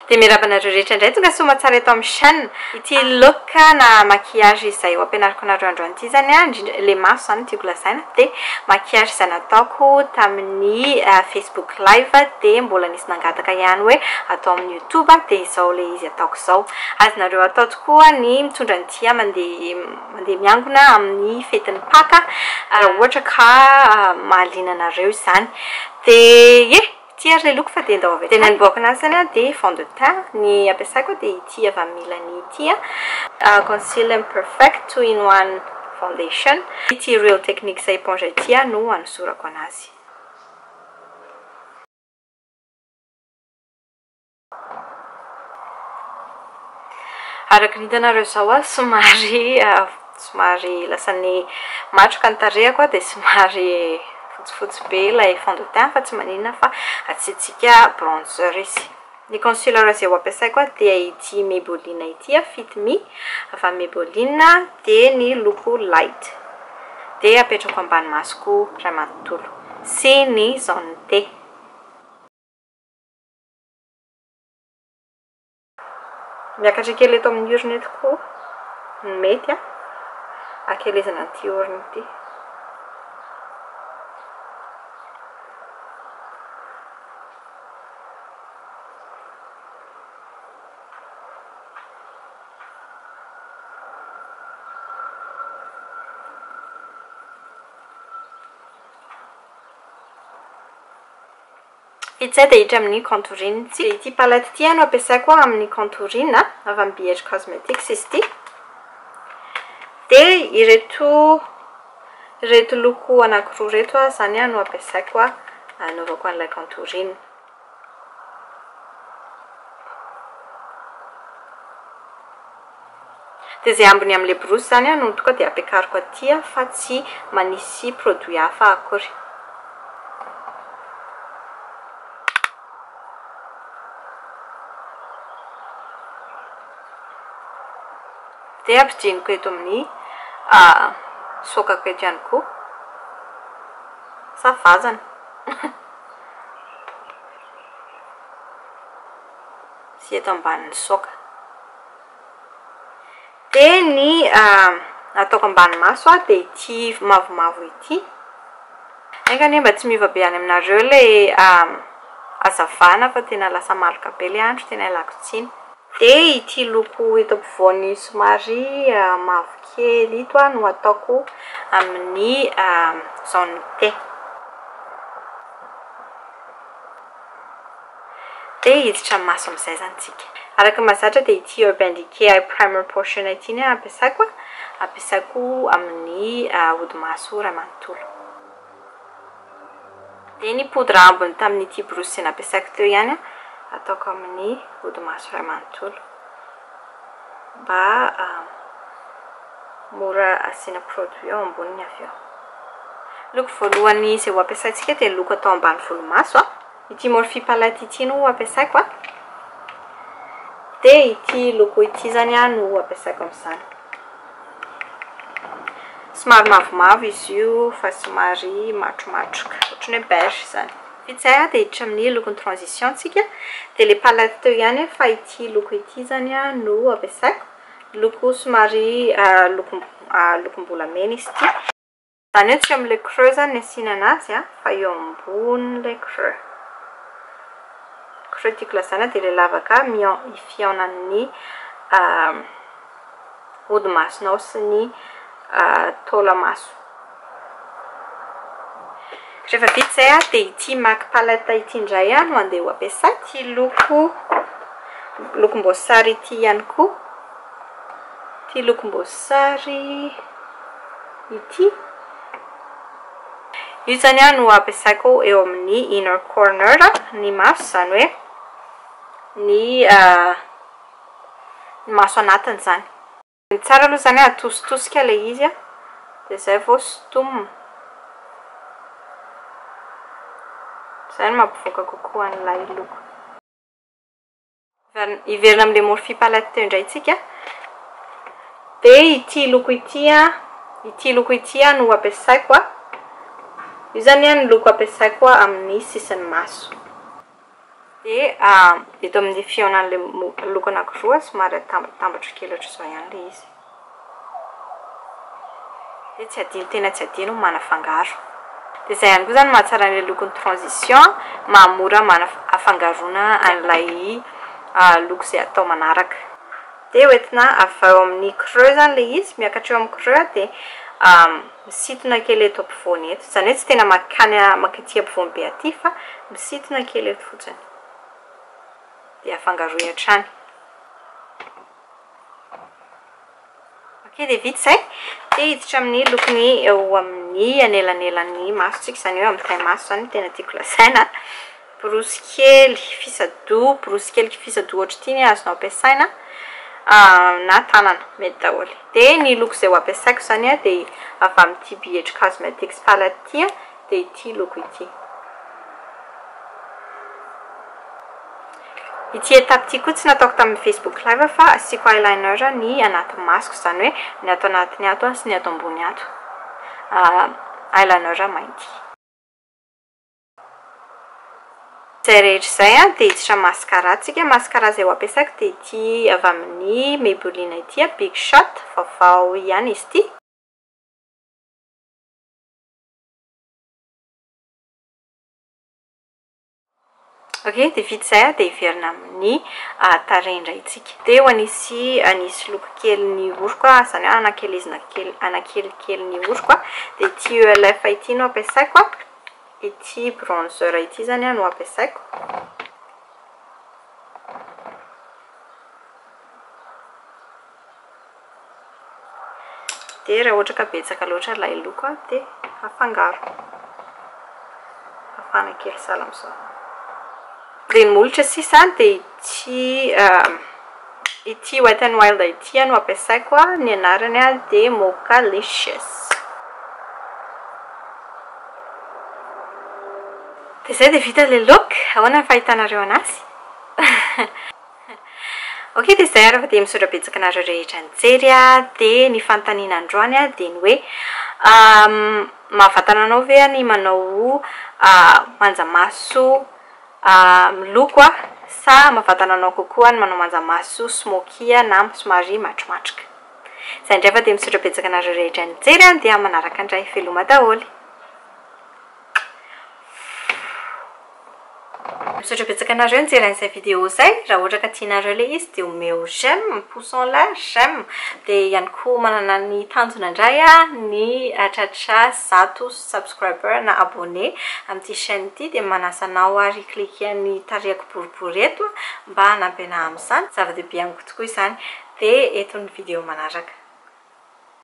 Dia miarahaba anareo rehetra indray tonga soa aman-tsara eto amin'ny chaîne. Ity look na maquillage izay ho ampianariko anareo androany ity izany an, indrindra ilay maso izany no tiako lazaina, dia maquillage izay nataoko tamin'ny Facebook live dia mbola nisy nangataka ihany hoe atao amin'ny youtube dia izao ilay izy ataoko izao. Azonareo atao tokoa ny mitondra an'ity mandeha mandeha miangona amin'ny fetin'ny Paka raha ohatra ka mahaliana anareo izany. Dia ie! Ity ary ilay loko fa dia ndao avy hatrany. Dia ny hanombohako anazy izany an dia fond de teint ny ampiasaiko dia ity avy amin'ny Milani ity an, Conceal and Perfect two in one foundation. Ity Real Techniques éponge ity no hanosorako anazy. Araka ny hitanareo izao aho somary somary lasa ny matroka ny tarehiko dia somary fotsifotsy be ilay fond de teint fa tsy maninona fa asiantsika bronzer izy. Ny concealer izay ho ampiasaiko dia ity Maybelline ity Fit Me avy amin'ny Maybelline dia ny loko light dia apetrako ambany masoko iray manontolo sy ny zone T. Miakatra kely eto amin'ny orona eto koa ny mety an, hakelezana an'ity orona ity. Vita izay dia hiditra amin'ny contouring. Dia ity palette ity no ampiasaiko amin'ny contouring, avy amin'ny BH Cosmetics izy ity. Dia ireto ireto loko anankiroa ireto izany no ampiasaiko hanaovako an'ilay contouring. Dia izay ambiny amin'ilay borosy izany no tonga dia ampiakariko aty fa tsy manisy produit hafa akory. Dia ampidiniko eto amin'ny sokako eto ihany koa. Sa vazana? Sy eto ambanin'ny saoka. Dia ny ataoko ambany maso dia ity mavomavo ity. Enga anie mba tsy miova be any aminareo ilay hazavana fa tena lasa maloka be ilay andro, tena ialako tsiny. Dia ity loko eto ampovoany somary mavokely ito no ataoko amin'ny zone T. Dia hiditra maso amin'izay izany tsika. Araka ny mahazatra dia ity Urban Decay Eye Primer Potion ity ny ampiasaiko, ampiasaiko amin'ny hodi-maso iray manontolo. Dia ny poudre ambiny tamin'ity borosy izay nampiasaiko teo ihany ataoko amin'ny hodi-maso iray manontolo mba mora asiana produit eo amboniny avy eo. Loko voalohany izay ho ampiasaintsika dia loko atao ambany volomaso. Ity Morphe palette ity no ampiasaiko a. Dia ity loko ity izany no ampiasaiko amin'izany. Somary mavomavo izy io fa somary matromatroka, ohatran'ny hoe beige izany. Vita izay dia hiditra amin'ny lokon'ny transition tsika. Dia ilay palette teo ihany fa ity loko ity izany no ampiasaiko. Loko somary lokom-bolamena izy ity. Izany hoe tsy eo amin'ilay creux izany ny asiana anazy fa eo ambonin'ilay creux. Creux tiako lazaina dia ilay lavaka fihaonan'ny hodi-masonao sy ny taola-maso. Rehefa vita izay dia ity MAC palette ity indray no andeha ho ampiasaiko. Ity loko lokom-boasary ity ihany koa. Ity lokom-boasary ity. Io izany no ampiasaiko eo amin'ny inner corner ny maso, izany hoe ny maso anatiny izany. Ny tsara aloha izany atositosika ilay izy dia izay vao sintomina. Izay no mampivoaka kokoa an'ilay loko. Hiverina amin'ilay Morphe palette teo indray tsika. Dia ity loko ity an, ity loko ity an no ampiasaiko an. Io izany an ny loko ampiasaiko amin'ny sisin'ny maso. Dia eto amin'ny fihaonan'ilay loko anankiroa somary atambatambatra kely ohatr'izao ihany ilay izy. Dia tsy adino, tena tsy adino ny manafangaro. Dia izay ihany koa izany mahatsara an'ilay lokon'ny transition, mahamora afangaroana an'ilay loko izay atao manaraka. Dia hoentina avy eo amin'ny creux izany ilay izy, miakatra eo amin'ny creux dia misintona kely eto ampovoany eto. Izany hoe tsy tena mankany mankaty ampovoany be aty fa misintona kely eto fotsiny. Dia afangaroy hatrany. Ok dia vita izay. Dia hiditra amin'ny lokony eo amin'ny anelanelan'ny masontsika, izany hoe amin'ny tay-maso izany no tena tiako lazaina. Borosy kely fisadoha, borosy kely fisadoha ohatr'ity ny azonao ampiasaina na tanana, mety daholo. Dia ny loko izay ho ampiasaiko izany dia avy amin'ity Bihety Cosmetics palette ity dia ity loko ity. Ity étape ity koa tsy nataoko tamin'ny Facebook live fa asiako eyeliner ny anaty masoko, izany hoe ny ato anatiny ato sy ny ato ambony ato. Eyeliner mainty. Izay rehetra izay dia hiditra mascara tsika. Mascara izay ho ampiasaiko dia ity avy amin'ny Maybelline ity, Big Shot, vaovao ihany izy ity. Ok, dia vita izay dia hiverina amin'ny tarehy indray tsika. Dia ho anisy anisy loko kely ny oroko, izany hoe anakelezina kely, anakelikely ny oroko. Dia ity ELF ity no ampiasaiko. Ity bronzer ity izany no ampiasaiko. Dia raha ohatra ka betsaka loatra ilay loko dia afangaro. Afana kely sahala amin'izao. Dia ny molotra sisa dia ity ity Wet n Wild ity no ampiasaiko, ny anarany dia Mochalicious. Dia izay dia vita ilay look. Ahoana ny fahitanareo anazy? Ok dia izay ary fa dia misaotra betsaka anareo rehetra nijery a, dia ny fanontaniana androany a dia ny hoe mahavatana anao ve ny manao manjamaso miloko a sa mahavatana anao kokoa ny manao manjamaso smoky na somary matromatroka? Izay indray fa dia misaotra betsaka anareo rehetra nijery a, dia amin'ny manaraka indray, veloma daholo. Misaotra betsaka anareo nijery an'izay vidéo izay, raha ohatra ka tianareo ilay izy dia omeo j'aime, pouce en l'air, j'aime, dia ihany koa manana ny tanjona indray aho ny hahatratra 100 subscriber na abonné amin'ity chaîne ity dia manasa anao ary hi-cliquer ny tarehiko boribory eto mba hanampy anah amin'izany, zava-dehibe amiko tokoa izany, dia eto ny vidéo manaraka.